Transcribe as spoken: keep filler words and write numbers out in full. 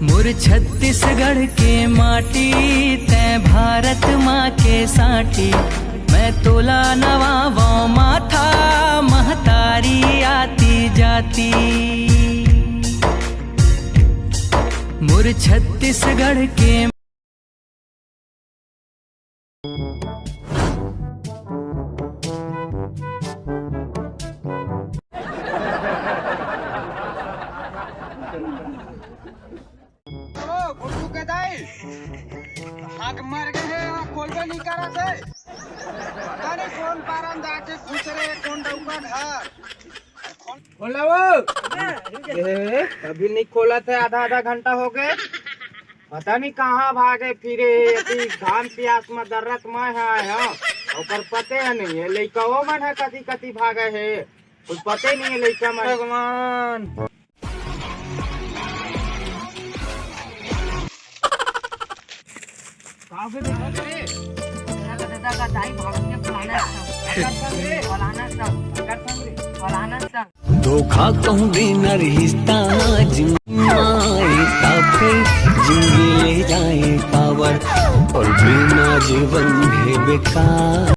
मोर छत्तीसगढ़ के माटी, तैं भारत माँ के साटी। मैं तोला नवावों माथा, महतारी आती जाती। मोर छत्तीसगढ़ के ओ, गुड्डू के दाई, हाथ मर गए हैं, यहाँ खोलबे नहीं करा थे। पता नहीं कौन पारन जाके घुस रहे, कौन डौका घर। खोला वो। ए, अभी नहीं खोला थे, आधा आधा घंटा हो गए। पता नहीं कहाँ भागे फिरे, अभी घाम प्यास में दर्रत में है, हाँ। ओकर पते है नहीं, ये लइका वो मन है कति कति भागे है, कुछ पते नहीं है लइका मन। भगवान। का हो गया रे? तेरा का दादा का दाई भाग के फलाना है सब। फलाना है सब। फलाना है सब। धोखा कहूँ बिना रिश्ता जिंदगी ले जाए पावर और बिना जीवन है बेकार।